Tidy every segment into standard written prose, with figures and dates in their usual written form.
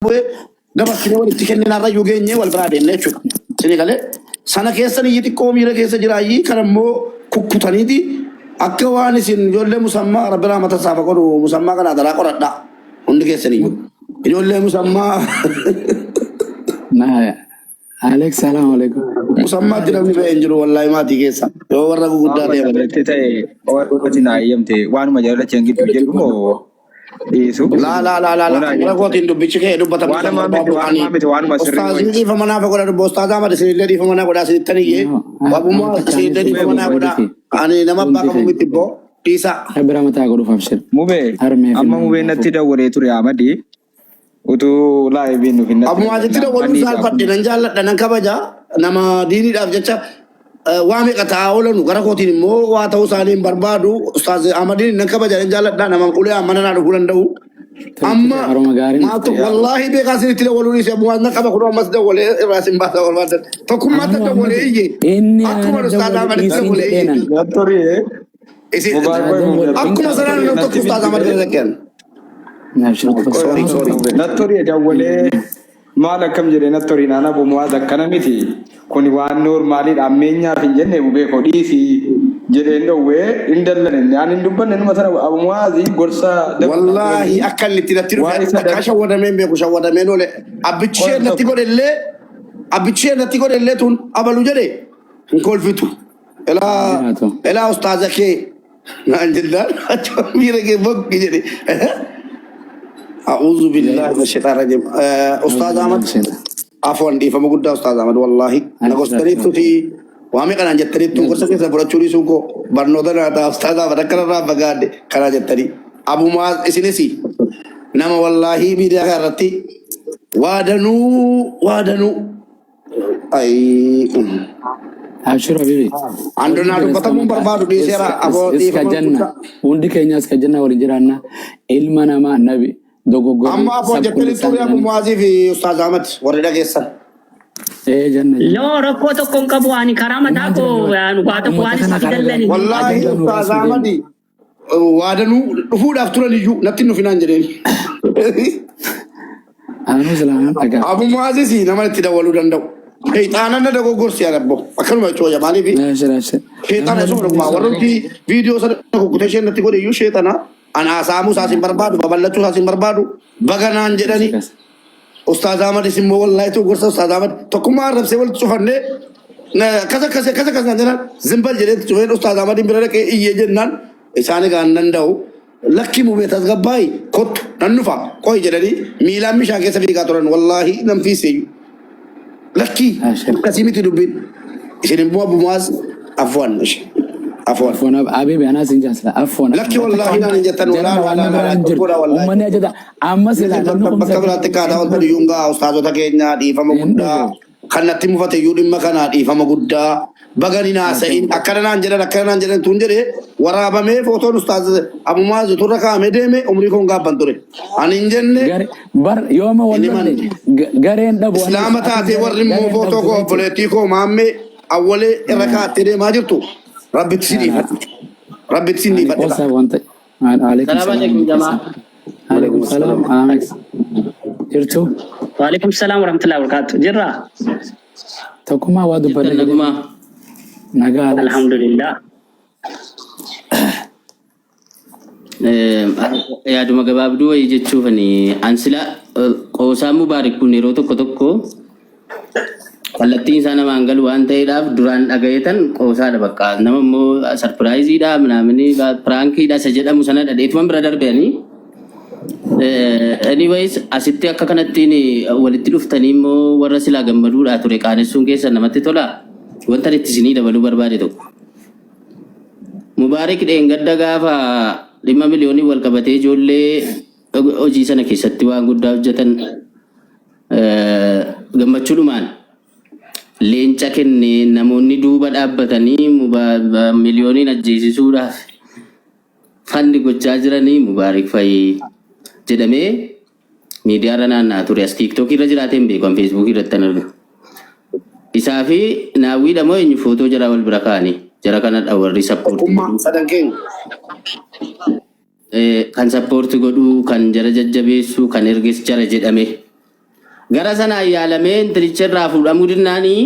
Bu'ee dabarsinee walitti kenninarra iyyuu geenyee wal biraa deemne jechuudha. Isinii galee sana keessan iyyi xiqqoo miira keessa jiraayyii kan immoo kukkutaniiti akka waan isin ijoollee musammaa rabbi raamata saafa godhu musammaa kana daraa qoradhaa hundi keessan iyyuu. Ijoollee musammaa Na Alex, salaam alaikum. Musammaatti namni ba'e hin jiru wallaahi maatii keessa yoo warra guguddaa Waan ta'e malee. irratti ta'e wanti naa eeyyamte waanuma jaalachan gidduu jedhu moo dhiisu. Laa laa laa laa laa gara kootiin dubbichi kee dubbatamu Waan kan namaa miti barbaadu waan ani namaa miti waanuma sirrii ustaazni wayii. dhiifama naaf godha dubbo ustaaz Ahmad isinillee dhiifama naa godhaa isinittan iyyee No, wabummaa akka isinillee anis dhiifama naa godhaa hundi ani nama abbaa hundi qabu keenya. miti ibboo dhiisaa. Rabbi rahmataa godhuuf abshir. Mubee Harmee fi amma mubee natti dawwalee ture Ahmadi utuu laayiviin dhufin natti Abbuma asitti dawwalee dawwaluu ani saalfadhe nan jaalladha nan kabaja nama diiniidhaaf jecha waa meeqa ta'aa oolanu gara kootiin immoo waa ta'uu isaanii hin barbaadu ustaaz Ahmadiin nan kabaja nan jaalladha nama ulee mana naa dhufuu danda'u. Amma Haruma gaariin maaltu wallaahi beekaa isinitti dawwaluu dhiise abbuma na qaba kun ammas dawwalee irraa isin baasa barbaadan tokkummaatti Anuu dawwalee Ahmad iyye inni akkuma ana ustaaz dawwale Ahmaditti dhiisiin dawwalee iyye. jedheenan. Natti horii Isin Mubaarak Dawwal akkuma sanaan nam tokko natti ustaaz Ahmad bilbilee gara kenna. Abshir Sorry sorry. Natti horii dawwalee maal akkam jedhee natti horii naan abu muwaaz akkana miti kun waan noormaaliidha ammeenyaaf hin jenne mubee koo dhiisi jedheen dhowwee hin dallane ani hin dubbanne numa sana abu muwaazi gorsa Wallaahi akka inni itti natti dhufe waan isa takkaa shawwadameen beeku shawwadameen oole. Abbichi ishee natti godhe illee abbichi ishee natti godhe illee tun abalu jedhe hin kolfitu. Elaa Jiraatu. elaa ustaaza kee naan jennaan achuma miira kee bokki jedhe. A'uudhu billaahi mina shaytaan rajiim. Ustaaz Ahmad afwan dhiifama guddaa Ustaaz Ahmad wallaahi na gorsitaniittu fi waa meeqa naan jettaniittu gorsa keessa fudhachuu dhiisuun koo barnoota naa ta'a Ustaaz Ahmad akka narraa fagaadhe kanaa jettanii. Abu Muaz isinis nama wallaahi miidiyaa kana irratti waa danuu waa danuu Ayii. Abshir Habibi. Andonaa dubbatamuun barbaadu dhiiseera aboo Iska dhiifama janna. guddaa. Hundi keenya iska janna waliin jiraanna. Ilma namaa nabi dogoggorri Amma aboo sabqu jettanii lisaan ture Abu jedhani. Muazii fi Ustaaz Ahmad warri dhageessan. Ee janna janna. Loo rakkoo tokko hin qabu ani karaa mataa Uumaa koo jiran waan waa tokko uummata waan kana itti karaa dallani. Wallaahi ajandaa nu Ustaaz baasuu Ahmad deemu. waadanuu dhufuudhaaf turan iyyuu natti hin dhufinaan jedheen. Anuu silaanan dhagaa. Abu Muazis nama itti dawwaluu danda'u. Sheexaana na dogoggorsi abbo. Akkanuma jechuudha maaliif Abshir abshir. sheexana Namni isuma dhugumaa walitti warrumti viidiyoo sana kukkutee isheen natti godhe iyyuu sheexana. An haasa'amuu isaas hin barbaadu babal'achuu isaas hin barbaadu baga naan jedhani. Akkas. Ustaaz Ahmadis immoo wallaahi tu gorsa Ustaaz Ahmad tokkummaa arrabsee walitti cufannee akkas akkas akkas akkas naan jedhan zimbal jedhee itti cufeen Ustaaz Ahmadin bira dhaqee iyyee jennaan isaan egaa hin danda'u lakki mubee tasgabbaayi kottu nan dhufa qoy jedhanii miilaan bishaan keessa fiigaa turan wallaahi nan fiiseeyyu lakkii Abshir. akkasii miti dubbiin isin immoo Abu Muaz afwan afwan Afwan Habibi anaas hin jaasila. Afwan. Lakki wallaahi naan hin jettan Jara walaa waan walaa biraan walaa jiru. cubbuudha wallaahi. Uummanni ajaja amma silaa namni Bakka kumsa biraatti akkaataa wanta iyyuu gaa ustaazota keenya dhiifama Hin guddaa dhufu. kan natti mufate iyyuu dhimma kanaa dhiifama guddaa baga ni naasa'in akkana naan jedhan akkana naan jedhan tun jedhe waraabamee footoon ustaaz Abu Muaz turra kaa'amee deeme umrii koon gaabban ture. Ani hin jenne Gare bar yooma wal hin lolle himanne. gareen dhabu anis Islaama atis taatee warri immoo gareen footoo dhabdu koo jechuudha. obboleettii koo maammee awwalee irra kaa'attee deemaa jirtu rabbitti si dhiifadhe. Rabbitti si Ani dhiifadhe. qoosaa wanta alaikum Salaam salaam alaikum jamaa. alaikum salaam Alex jirtu Waalaikum salaam warahmatullahi wabarakatuh. Jirra. Tokkummaa waa dubbanne Jirtan jedhee nagumaa. nagaa Alex. Alhamdulillah. Yaaduma gabaabduu wayii jechuufani an sila qoosaa Mubaarik kun yeroo tokko tokko kallattiin isaa namaan galu waan ta'eedhaaf duraan dhagayetan qoosaadha bakka nama immoo sarpiraayiziidha minaamini piraankiidha isa jedhamu sana dhadheetuman bira darbeani. Anyways asitti akka kanattiin walitti dhuftanii immoo warra silaa gammaduudhaa ture qaanessuun keessan namatti tola wanta itti isinii dabaluu barbaade tokko. Mubaarik dheengadda gaafa dhimma miliyoonii wal qabatee ijoollee hojii sana keessatti waan guddaa hojjetan gammachuudhumaan leenca kenne namoonni duuba dhaabbatanii miliyooniin ajjeesisuudhaaf fandi gochaa jiranii Mubaarik fa'i jedhamee miidiyaarra naanna'aa ture. As tiiktookii irra jiraatee hin beeku, an feesbuukii irratti an arga. Isaa fi naawwiidha moo eenyu footoo jaraa wal bira kaa'anii jara kanadha warri sappoortii Tokkummaa godhu. sadan keenya. Kan sappoortii godhu, kan jara jajjabeessu, kan erges jara jedhame. Gara sanaan yaalamee intilicha irraa fuudhamuu dinnaanii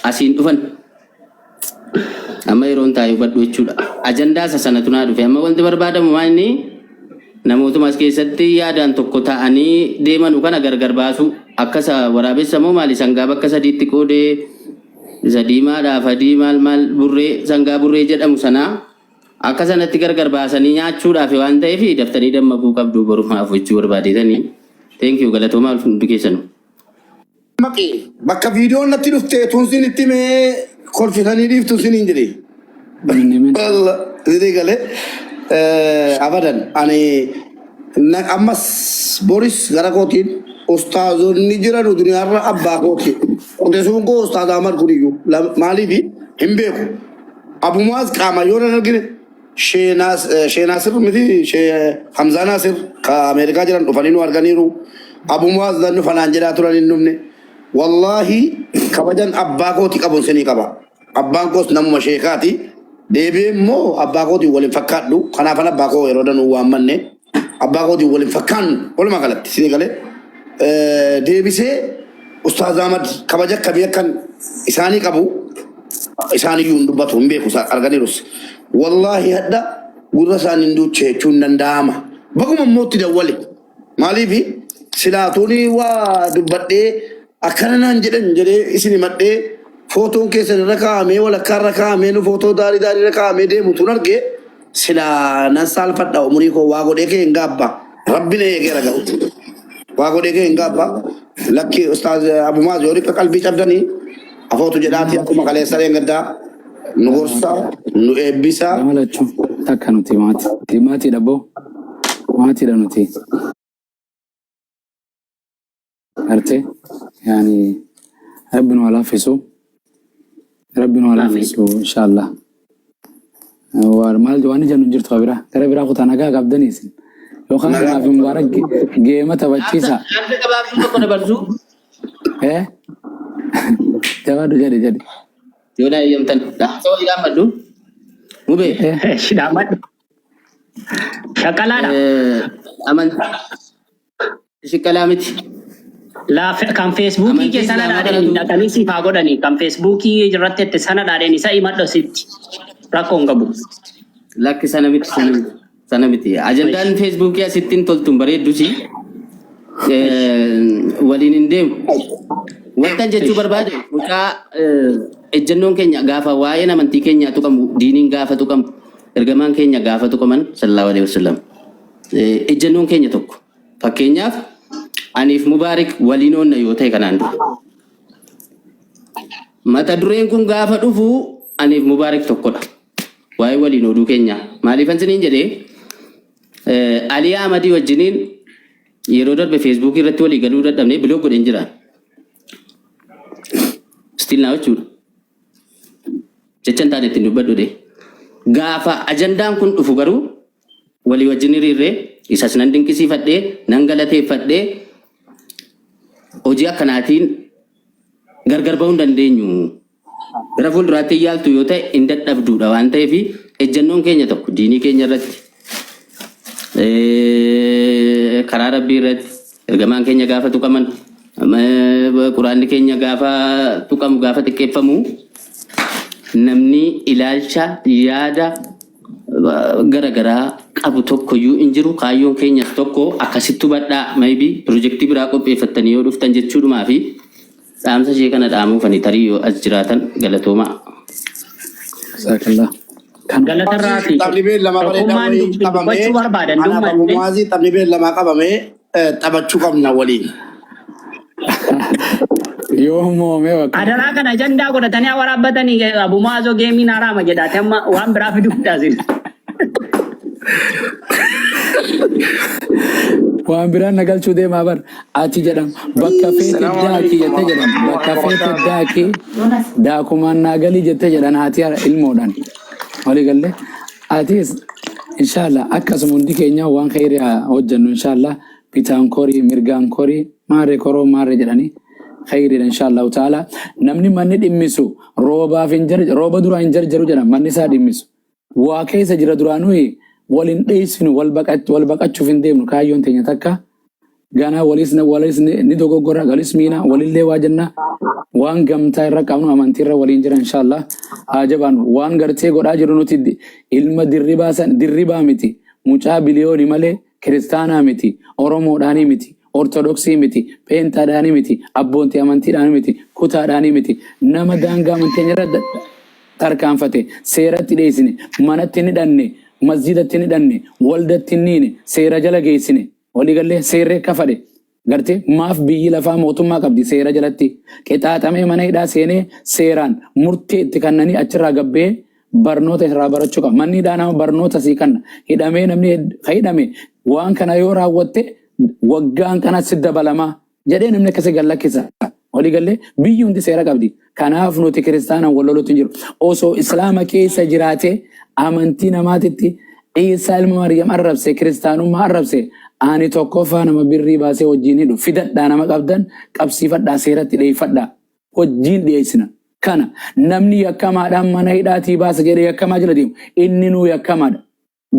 asiin dhufan. Amma yeroon taa'ee hubadhu jechuudha. Ajandaa isa sanatu naa dhufe. Amma wanti barbaadamu maa inni namootuma as keessatti yaadaan tokko ta'anii deemanu kana gargar baasuu. Akka isa waraabessa moo maali sangaa bakka sadiitti qoodee isa diimaadhaaf adii maal maal burree sangaa burree jedhamu sanaa akka sanatti gargar baasanii nyaachuudhaaf waan ta'eef daftanii dammaquu qabdu borumaaf jechuu barbaadeetanii. Thank you, galatoomaa hundi keessanuu. Maqi bakka viidiyoon natti dhufte tun sin itti mee kolfitanii dhiiftu siniin jedhe. Min Wallah, isinii galee abadan ani ammas boris gara kootiin ustaazonni jiran duniyaarra abbaa kooti. Qotesuun koo ustaaz Ahmad kuniyyuu maaliif hin beeku. Abumaas qaama yoo nan argine Sheenaasir miti, Hamzaa Naasir ka Ameerikaa jiran dhufanii nu arganiiru. Abumaas dan dhufanaan jedhaa turan hin dhufne. Wallaahi kabajan abbaa kooti qabuun sinii qaba. Abbaan koos namuma sheekaati. Deebi'ee immoo abbaa kootiin waliin fakkaadhu. Kanaafan abbaa koo yeroo danuu waammanne. Abbaa kootiin waliin fakkaannu walumaa galatti sinii galee. Deebisee Ustaaz Ahmad kabaja akkamii akkan isaanii qabu isaaniyyuu hin dubbatu, hin beeku arganiirus. Wallaahi hadha gurra isaanii hin duuche jechuun hin danda'ama. Baguma immoo itti dawwale. Maaliif silaatuun waa dubbadhee akkana naan jedhan jedhee isin himadhee footoon keessan irra kaa'amee walakkaa irra kaa'amee nu footoo daarii daarii irra kaa'amee deemu tun argee silaa nan saalfadha, umurii koo waa godhee kee hin gaabba. Rabbi na eegeera garuu. Waa godhee kee hin gaabba. Lakki Ustaaz Abumaaz yoo dhiqqa qalbii cabdanii afootu jedhaati akkuma kaleessa gaddaa nu gorsaa nu eebbisaa. Gama lachuu takka nuti maatii maatiidha boo, maatiidha nuti gartee yaani rabbi nu haa laaffisu, rabbi nu haa Amiin. laaffisu inshallah. Waan maal waan jennu hin jirtu biraa gara biraa kutaa nagaa qabdanii isin yookaan Nagaa. kanaaf mubaarak geema taphachiisa. Dhaamsa gabaabduu tokko dabarsuu. Eh, jabaadhu, jedhi jedhi. Yoo na eeyyamtan dhaamsa wayii dhaammadhu. Mubee. Eh. Shidhamadhu. Shaqalaadha. Amantaa shiqqalaa miti. Laaf kan Feesbuukii Amantii kee sana Islaamaa dhaadheen kanatu dhaqanii siif haa godhanii. Kan Feesbuukii irratti itti sana dhaadheen isa himadhu sitti. Rakkoo hin qabu. Lakki, sana miti, sana miti. Sana miti. Ajandaan Feesbuukii asitti hin toltuun bareeddusi. Waliin hin deemu. Wantan jechuu barbaade mucaa ejjennoon keenya gaafa waa'een amantii keenyaa tuqamu, diiniin gaafa tuqamu, ergamaan keenya gaafa tuqaman sallallahu alaihi wasallam, ejjennoon keenya tokko. Fakkeenyaaf aniif Mubaarik waliin oonna yoo ta'e kanaan dura. Mata dureen kun gaafa dhufu aniif Mubaarik tokkodha. Waa'ee waliin oduu keenya. Maaliifan siniin jedhee Alii Ahmadii wajjiniin yeroo darbe Feesbuukii irratti walii galuu dadhabnee block godheen jira. Still naa jechuudha. Jecha hin taane ittiin dubbadhu dhe. Gaafa ajandaan kun dhufu garuu walii wajjin hiriirree isas nan dinqisiifadhee nan galateeffadhee hojii akkanaatiin gargar bahuu hin dandeenyu. Gara fuulduraatti hin yaaltu yoo ta'e hin dadhabduudha waan ta'eef ejjennoon keenya tokko diinii keenya irratti, karaa rabbii irratti, ergamaan keenya gaafa tuqaman, quraanni keenya gaafa tuqamu, gaafa xiqqeeffamu, namni ilaalcha yaada gara garaa qabu tokkoyyuu hin jiru. Kaayyoon keenyas tokko. Akkasitti hubadhaa, maybe pirojektii biraa qopheeffattanii yoo dhuftan jechuudhumaa fi dhaamsa ishee kana dhaamuufani tarii yoo as jiraatan. Galatoomaa. Jazakallah. Kanuma. Galatarraa fi Taphni beellamaa bareedaa tokkummaan wayii qabamee dubbachuu barbaadan anaaf dubbanne. Abumaazii taphni beellamaa qabamee taphachuu qabna waliin. Yoo moomee bakka. Adaraa kana ajandaa godhatanii haa waraabbatanii Abumaazoo geemiin haraama jedhaate amma waan biraa fiduudha asin. Waan biraan na galchuu deemaa bar. Ati jedham bakka feete daakii jette jedhan, bakka feete daakii daakumaan naa galii jette jedhan haati ilmoodhaan. Walii galle atis inshallah akkasuma hundi keenya waan kheyrii haa hojjennu inshallah. Bitaan korii mirgaan korii maarree koroo maarree jedhanii kheyriidha inshallah ta'ala. Namni manni dhimmisu roobaaf hin jar rooba duraa hin jarjaru jedhan, manni isaa dhimmisu. Waa keessa jira duraanuu wal hin dheessinu, wal baqachuuf hin deemnu, kaayyoon teenya takka. Ganaa walis walis ni dogoggora walis miina walillee waa jenna waan gamtaa irra qabnu amantii irra waliin jira inshallah. Haa jabaannu waan gartee godhaa jiru nuti ilma dirribaa san dirribaa miti mucaa biliyooni malee kiristaanaa miti oromoodhaanii miti ortodoksii miti pheenxaadhaanii miti abboontii amantiidhaanii miti kutaadhaanii miti nama daangaa amantii irra tarkaanfate seeratti dhiyeessine manatti ni dhanne masjidatti ni dhanne waldatti ni hiine seera jala geessine waliigallee seerri akka fadhe gartee maaf biyyi lafaa mootummaa qabdi seera jalatti qixaaxamee mana hidhaa seenee seeraan murtee itti kannanii achirraa gabbee barnoota irraa barachuu qaba. Manni hidhaa nama barnoota sii kanna hidhamee namni ka hidhame waan kana yoo raawwatte waggaan kana si dabalamaa jedhee namni akkasii gad lakkisa. Waliigallee biyyi hundi seera qabdi. Kanaaf nuti kiristaanaan wal loluutu hin jiru. Osoo islaama keessa jiraatee amantii namaatitti Iisaa ilma Maryam arrabse kiristaanummaa arrabse ani tokkoffaa nama birrii baasee wajjin hidhu fidadhaa nama qabdan qabsiifadhaa seeratti dhiyeeffadhaa wajjin dhiyeessina. Kana namni yakkamaadhaan mana hidhaatii baasa jedhee yakkamaa jala deemu inni nuu yakkamaadha.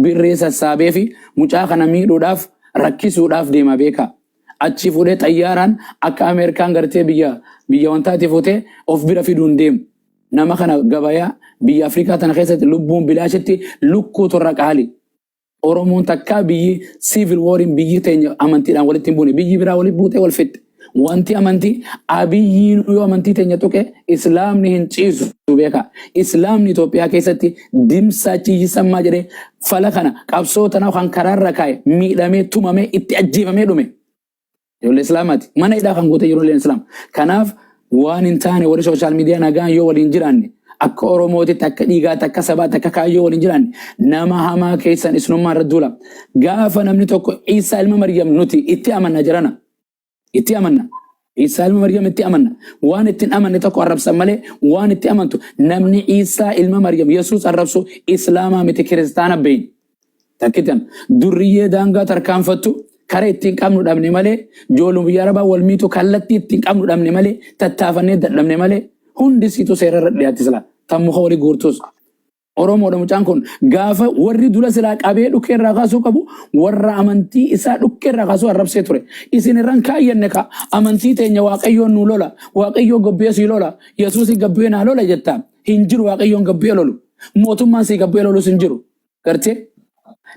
Birrii sassaabee fi mucaa kana miidhuudhaaf rakkisuudhaaf deema beekaa. Achi fuudhee xayyaaraan akka Ameerikaan gartee biyya biyya wantaati fuutee of bira fiduun deemu. Nama kana gabayaa biyya Afrikaa tana keessatti lubbuun bilaashitti lukkuutu irra qaali. Oromoon takkaa biyyi civil wariin biyyi teenya amantiidhaan walitti hin buune. Biyyi biraa walitti buutee wal fixxe. Wanti amantii Abiyyiin yoo amantii teenya tuqe islaamni hin ciisu beekaa. Islaamni Itoophiyaa keessatti dimsaa ciyyisammaa jedhee fala kana qabsoo tana kan karaarra kaa'e miidhamee tumamee itti ajjeefamee dhume. Ijoollee Islaamaati. Mana hidhaa kan guute ijoolleen Islaam. Kanaaf waan hin taane warri sooshaal miidiyaa nagaan yoo waliin jiraanne akka Oromootitti akka dhiigaatti akka sabaatti akka kaayyoo waliin jiraanne nama hamaa keessan isinummaa irra duula. Gaafa namni tokko Iisaa ilma Maryam nuti itti amanna jirana. Itti amanna. Iisaa ilma Maryam itti amanna. Waan ittiin amanne tokko arrabsan malee waan itti amantu namni Iisaa ilma Maryam Yesuus arrabsu Islaamaa miti kiristaana beeyni. Takkitan durriyyee daangaa tarkaanfattu kara ittiin qabnu dhabne malee jooluu biyya arabaa wal miitu kallattii ittiin qabnu dhabne malee tattaafannee dadhabne malee hundi siitu seera irra dhiyaatti silaa tan muka walii guurtus. Oromoodha mucaan kun gaafa warri dura silaa qabee dhukkee irraa kaasuu qabu warra amantii isaa dhukkee irraa kaasuu arrabsee ture. Isin irran kaayyanne ka amantii teenya waaqayyoon nu lola waaqayyoo gabbee sii lola Yesuusi gabbee naa lola jetta hin jiru waaqayyoon gabbee lolu mootummaan sii gabbee lolus hin jiru. Gartee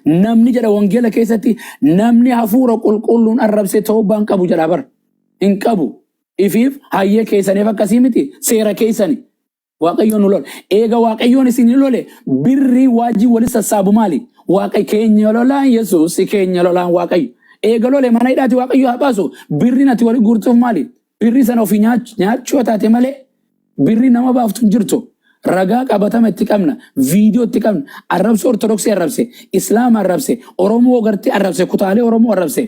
namni jedha wangeela keessatti namni hafuura qulqulluun arrabse toobbaan qabu jedha bar hin qabu. Ifiif hayyee keessaniif akkasii miti seera keessani. Waaqayyoon nu lola. Eega Waaqayyoon isin lole birrii waajjii wali sassaabu maali? Waaqa keenya lolaan Yesuus keenya lolaan Waaqayyo. Eega lole mana hidhaati Waaqayyo haa baasu. Birriin ati wali guurtuuf maali? Birrii sana ofii nyaachuu taate malee birrii nama baaftu hin jirtu. Ragaa qabatama itti qabna. Viidiyoo itti qabna. Arrabsoo Ortodoksii arrabse. Islaama arrabse. Oromoo gartee arrabse. Kutaalee Oromoo arrabse.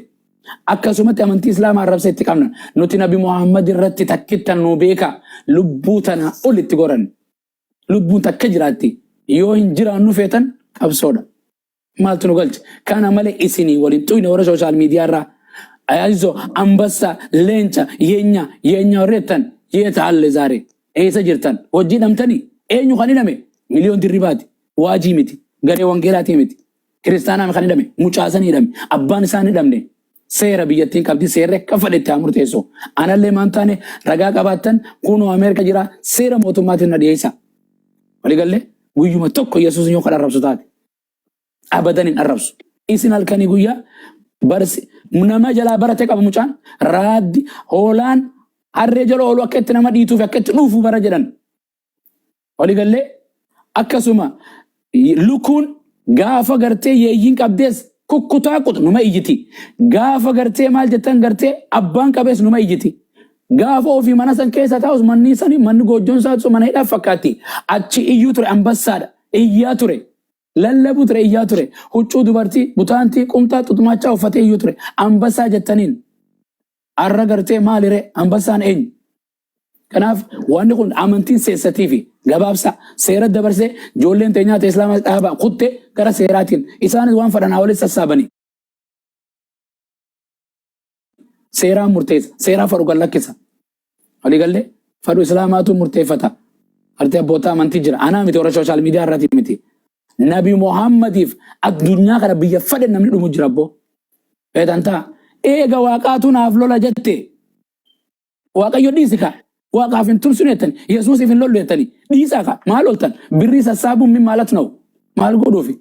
Akkasumatti amantii Islaamaa arrabse itti qabna. Nuti Nabi Muhammad irratti takkittan nu beeka. Lubbuu tana ol itti goran. Lubbuun takka jiraatti. Yoo hin jiraannu feetan qabsoodha. Maaltu nu galche? Kana malee isinii waliin xuyne warra sooshaal miidiyaa irraa. Ayaajiso ambassa leenca yeenya yeenya warri jettan yeeta alle zaare eessa jirtan hojii dhamtanii eenyu kan hidhame miliyoon dirribaati waajii miti garee wangeelaatii miti kiristaanaa kan hidhame mucaasan hidhame abbaan isaan hidhamne seera biyyattiin qabdi seerri akka fedhetti haa murteessu anallee maan taane ragaa qabaattan kunoo Ameerika jira seera mootummaatiin na dhiyeessa waliigallee guyyuma tokko Yesuus yoo kan arrabsu taate abadan hin arrabsu. Isin halkanii guyyaa barsi nama jalaa barate qaba mucaan raaddi hoolaan harree jala oolu akka itti nama dhiituuf akka itti dhuufu bara jedhan. Waliigallee akkasuma lukuun gaafa gartee yeeyyiin qabdees kukkutaa kutu numa iyyiti. Gaafa gartee maal jettan gartee abbaan qabees numa iyyiti. Gaafa ofii mana san keessa taa'us manni sani manni goojjoon isaatu mana hidhaa fakkaatti. Achi iyyuu ture ambassaadha. Iyyaa ture. Lallabu ture iyyaa ture. Huccuu dubartii butaantii qumxaa xuxumaachaa uffatee iyyuu ture. Ambassaa jettaniin. Arra gartee maaliree ambassaan eenyu? Kanaaf wanni kun amantiin seessatii fi gabaabsa seera dabarsee ijoolleen teenyaa ta'e islaamaa dhaabaa kutte gara seeraatiin isaanis waan fadhan haa walitti sassaabanii. Seeraan murteessa. Seeraa fadhu gad lakkisa. Waliigallee fadhu islaamaatu murteeffata. Artee abboota amantii jira. Anaa miti warra sooshaal miidiyaa irratti miti. Nabi Muhammadiif addunyaa kana biyya fadhe namni dhumu jira abboo. Beekan ta'a. Eega Waaqaatu naaf lola jette, Waaqayyo dhiisi kaa. Waaqaaf hin tumsinu jettani. Yesuusiif hin lollu jettani. Dhiisaa kaa. Maal loltan? Birrii sassaabuun min maalat na'u? Maal godhuufi?